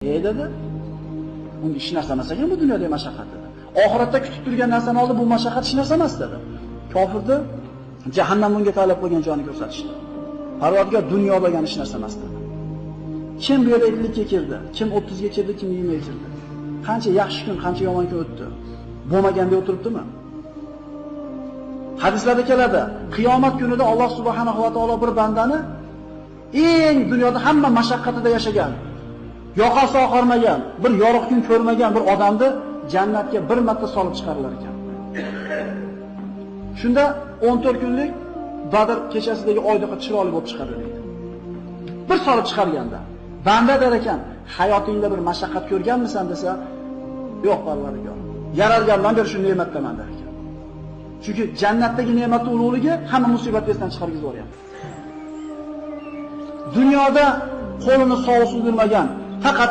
Ey dedi. Unga hech narsa emas ekan bu dunyodagi mashaqqat dedi. Oxiratda kutib turgan narsani oldi, bu mashaqqat hech narsa emas dedi. Kofirni jahannam unga talab qo'ygan joyini ko'rsatishdi. Parvardigor dunyo degan hech narsa emas dedi. Kim bu yerda 50 ga kirdi, kim 30 ga kirdi, kim 20 ga kirdi. Qancha yaxshi kun, qancha yomon kun o'tdi. Bo'lmaganda o'tiribdimi? Hadislarda keladi, qiyomat kunida Alloh subhanahu va taolo bir bandani eng dunyoda hamma mashaqqatida yashagan, yoqasi oqarmagan, bir yorug' kun ko'rmagan bir odamni jannatga bir marta solib chiqarilar ekan. Shunda 14 kunlik Badr kechasidagi oydaqa chiroyli bo'lib chiqadi deydi. Bir solib chiqarganda, banda der ekan, hayotingda bir mashaqqat ko'rganmisan desa, yo'q Parvardigor. Yaralgandan beri shu ne'matdaman der ekan. Chunki jannatdagi ne'matning ulug'ligi hamma musibatni esdan chiqargizib yuboryapti. Dunyoda qo'lini sovuq suvdirmagan, faqat